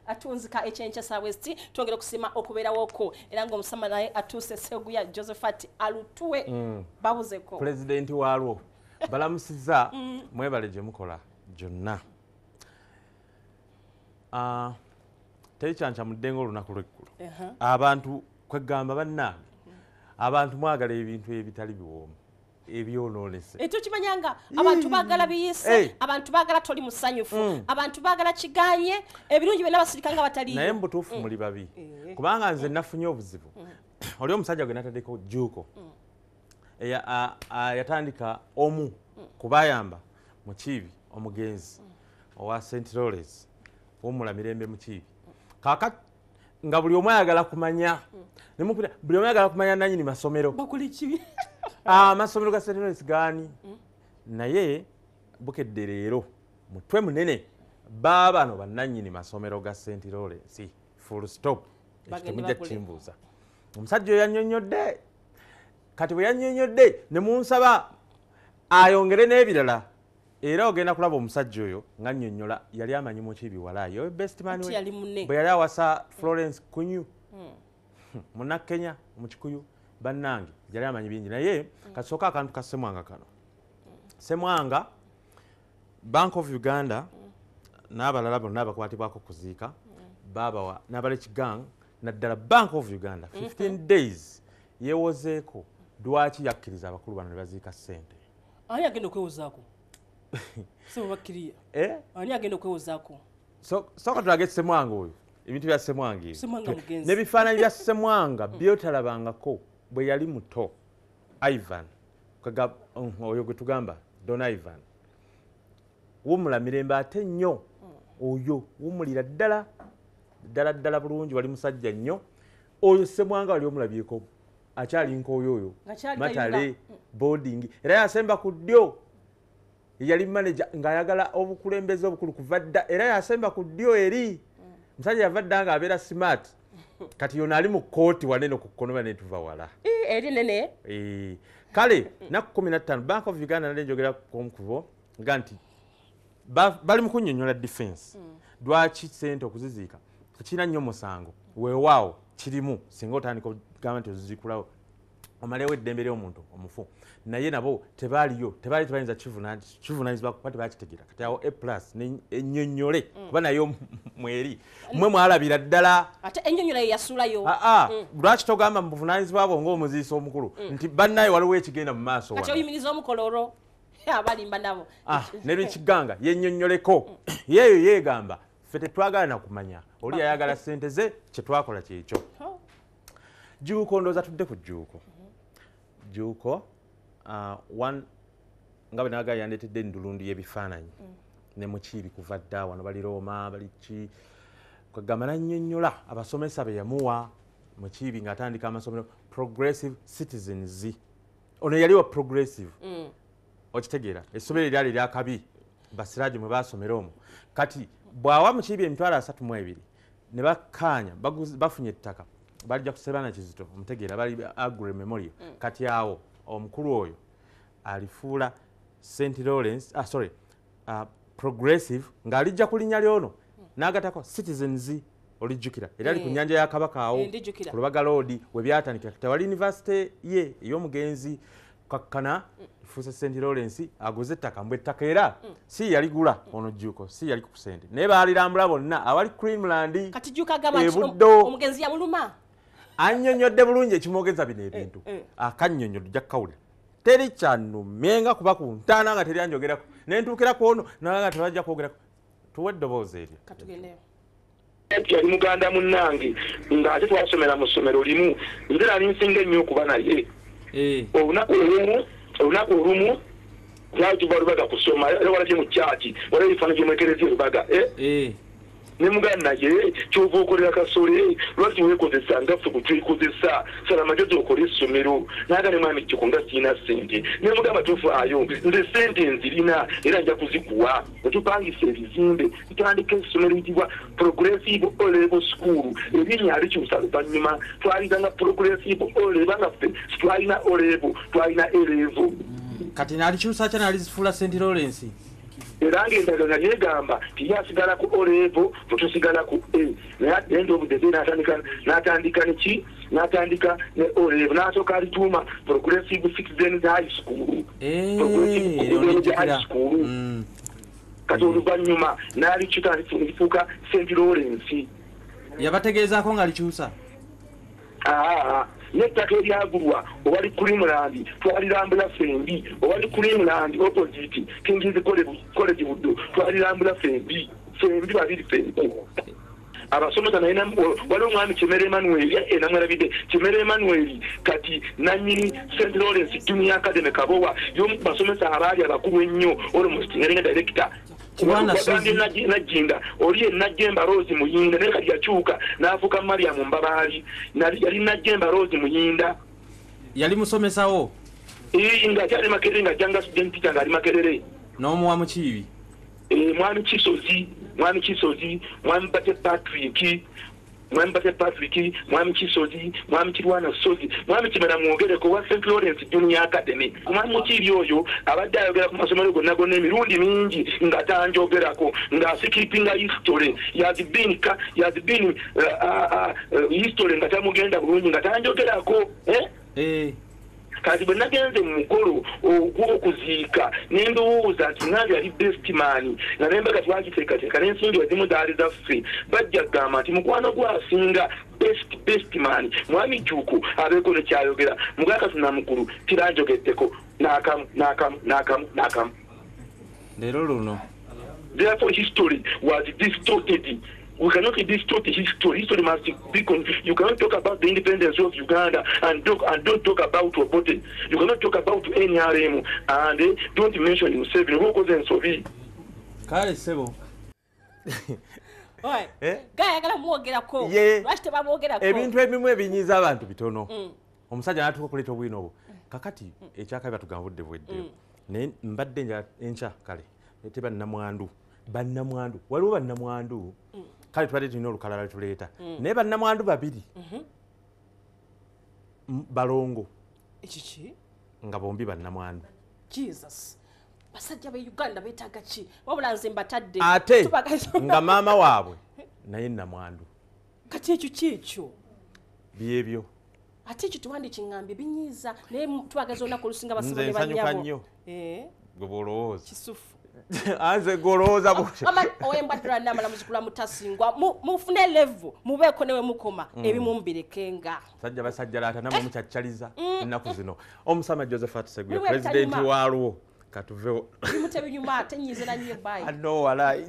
Atunzika ekyenkya South twongera okusima okubeerawoko era ng'omusama naye atuuse Seguya Josephat Alutuwe babuzeko pulezidenti waalwo balamusizza mwebale gye mukola gyonna. Teri kyancamudde ng'olunaku lw'eggulo. Abantu kwegamba bannange abantu mwagala ebintu ebitali biwoomu ebyonoonese. Tukimanya nga abantu baagala biyise, abantu baagala toli musanyufu, abantu baagala kiganye ebirungi byonna basirika nga bataliiyo. Naye mu butuufu muli babi kubanga nze nafunye obuzibu. Oli omusajja gwe nataddeko Jjuuko yatandika omu kubayamba Mukiibi omugenzi owa St. Lawrence womula mirembe Mukiibi. Kaakati nga buli omu ayagala kumanya buli omu ayagala kumanya nannyini masomero. Amasomero ga St. Lawrence gaani? Naye bukedde leero mutwe munene baabano bannannyini masomero ga St. Lawrence full stop. Ekyo temujja kimbuuza. Omusajja oyo yannyonnyodde. Kati bwe yannyonnyodde ne munsaba ayongere n'ebirala. Era ogenda kulaba omusajja oyo ng'annyonnyola yali amanyi Mukiibi walaayi oyo best man we bwe yali awasa Florence Kunyu Munnakenya Mukikuyu bannange yali amanyi bingi. Naye kasooka akantu ka Ssemwanga kano. Ssemwanga Bank of Uganda n'abalala bonna abakwatibwako kuziika baabawa n'abaleki gang naddala Bank of Uganda 15 days yeewozeeko lwaki yakkiriza abakulu bano ne baziika ssente. Ani agenda okwewozaako? Sebo bakkiriya. Ani agenda okwewozaako? Sooka tulage Ssemwanga oyo, ebintu bya Ssemwanga ebyo n'ebifaananyi bya Ssemwanga byotalabangako bwe yali muto. Ivan oyo gwe tugamba Don Ivan wumula mirembe ate nnyo oyo wumulira ddala ddala ddala bulungi wali musajja nnyo oyo Ssemwanga wali omulabyeko akyali nk'oyo oyo matale boarding era yasemba ku ddyo yali manager ng'ayagala obukulembeze obukulu kuva dda era yasemba ku ddyo eri musajja yava dda ng'abeera smart. Kati yona ali mu kkooti wanene ku kkono bane tuva wala eri nene. Kale naku 15 Bank of Uganda nali njogera ku nga nti bali mu kunnyonnyola defense lwaki ssente okuziziika tekirina nnyo musango weewaawo kirimu singa otandika okugamba nti oziziikulawo omalewo eddembe ly'omuntu omufu naye nabo tebaaliyo tebaali tebayinza kivunaanyizibwa kuba tebakitegeera. Kati awo A plus ennyonnyole kuba nayo mweri mmwe mwalabira ddala ate ennyonnyola ye yasulayo. Lwaki togamba mu buvunaanyizibwa bwo ng'omuziisi omukulu nti bannaye waliwo ekigenda mu maaso kati oyimiriza omukolo olwo abalimba nabo ne Lwikiganga yennyonnyoleko yeeyo yeegamba ffe tetwagala na kumanya oli yayagala ssente ze kye twakola kyekyo. Jjuuko ndowooza tudde ku Jjuuko. Jjuuko nga bwe nagambye yandeetedde endulundu y'ebifaananyi ne Mukiibi kuva dda wano bali Roma bali ki kwegamba nannyonnyola abasomesa be yamuwa Mukiibi ng'atandika amasomero Progressive Citizens. Ono yali wa Progressive okitegeera essomero eryali eryakabi basiraaji mwe baasomera omwo. Kati bw'awa Mukiibi emitwalo 32 ne bakkaanya bafunye ettaka balijja kusebana Kizito omutegeera bali Agri Memorial. Kati awo omukulu oyo alifuula St. Lawrence Progressive ng'alijja ku linnya lyono n'agatako Citizens olijjukira era ali ku nnyanja ya Kabaka awo ku Lubaga Road we byatandikira. Kati wali university ye ey'omugenzi kakkana efuuse St. Lawrence aguze ettaka mbwe ettaka era si yaligula ono Jjuuko si yali ku ssente naye baalirambula bonna awali Creamland. Kati Jjuuko agamba nti omugenzi yamuluma annyonnyodde bulungi ekimwogeza bino ebintu akannyonnyodde ojja kukawulira. Teri kyannumyenga kuba ku ntaana nga teri anjogerako ne ntuukira ku ono naye nga tebajja kwogerako. Tuwe eddoboozi eryo. Katugendeyo. Yali muganda munnange ng'ate twasomera mu ssomero limu nze nali nsinga ennyo okuba naye. Olunaku olumu twali tuva Lubaga kusoma era walabye mu kyaki waliwo ebifaananyi by'omu Lubaga ne muganda naye ky'ova okolera Kasole lwaki weekozesa nga ffe bwe twekozesa sala amagezi okole essomero naga ne mwami Jjuuko nga sirina ssente ne mugamba tofaayo nze ssente nzirina era nja kuzikuwa ne tupangisa ebizimbe tutandika essomero liyitibwa Progressive O Level School erinnya alikyusa luvannyuma twalizanga Progressive O Level nga ffe twalina O Level twalina A Level. Kati nalikyusa kya nalizifuula St. Lawrence. Era ng'endagaano yegamba nti ye asigala ku O level, ffe tusigala ku A. Naye at the end of the day n'atandika ne ki? N'atandika ne O level, n'asooka alituuma Progressive Citizens High School. Progressive Citizens High School. Kati oluvannyuma n'alikyuka lifuuka St. Lawrence. Yabategeezaako nga likyusa? N'ettaka eryagulwa owali Creamland twalirambula ffembi, owali Creamland opposite King's College Buddo twalirambula ffembi, ffembi babiri ffembi. Abasomesa naye waliwo omwami Kimera Emmanuel, namwerabidde Kimera Emmanuel kati nannyini St. Lawrence Junior Academy Kabowa, y'omu ku basomesa abaali abakulu ennyo almost nga director. Najjinda oli ye Najjemba Rose Muyinda, naye kati yakyuka n'afuuka Mariam Mbabaali. Yali Najjemba Rose Muyinda. Yali musomesawo? Ng'akyali Makerere, ng'ajjanga student teacher ng'ali Makerere. N'omuwa Mukiibi? Mwami Kisozi, Mwami Kisozi, Mwami Bate Patrick, Mwami Bate Patrick, Mwami Kisozi, Mwami Kirwana Sozi, Mwami Kimera mwogereko wa St. Lawrence Junior Academy. Mwami Mukiibi oyo abadde ayogera ku masomero gonna gonna emirundi mingi nga tanjogerako, ng'asikipinga history, has been history nga tamugenda bulungi nga tanjogerako. Kati bwe nagenze mu mukolo ogw'okuziika ne ndowooza nti nange yali best man, nga n'embaga twagiteekateeka n'ensimbi ezimu zaali zaffe, bajja kugamba nti mukwano gwasinga best man Mwami Jjuuko abeeko ne kyayogera. Mugaka Katonda mukulu tiranjogeddeko n'akamu n'akamu n'akamu n'akamu. Leero luno. Therefore history was distorted. We cannot distort history. History must be. You cannot talk about the independence of Uganda and don't talk about Obote. You cannot talk about NRM and don't mention Museveni. Who goes and Sovi? Kale sebo. Oi. Gayagala mwogerako. Lwaki tebamwogerako? Ebintu ebimu ebinyiiza abantu bitono. Omusajja n'atuuka okuleeta obwino obwo. Kakati ekyakabi batugamba budde buweddeyo. Naye mbadde enkya kale teba nnamwandu. Bannamwandu. Waliwo bannamwandu. Kale tubadde tulina olukalala lwe tuleeta. Naye bannamwandu babiri balongo. Ekiki? Nga bombi bannamwandu. Jesus. Basajja b'e Uganda beetaaga ki? Wabula nze mbatadde. Ate nga maama waabwe naye nnamwandu. Kati ekyo ki ekyo? Byebyo. Ate ekyo tewandikiŋŋambye binyiiza, naye twagaza olunaku olusinga Nze basebo ne nsanyuka bannyabo. nnyo. Gwe bw'olowooza. Kisufu. Anze golowooza bw'otyo. Ow'embadula n'amala muzukulu Mutasingwa, mufune level, mubeeko ne we mukoma, ebimu mubirekenga. Sajja basajjalaata nammwe mukyaccaliza ennaku zino. Omusama Josephat Seguya, Mulimu pulezidenti ebitanyuma. waalwo. Katuveewo. Bimu tebinyuma, ate nnyiize na nnyo, bye. Ano walayi.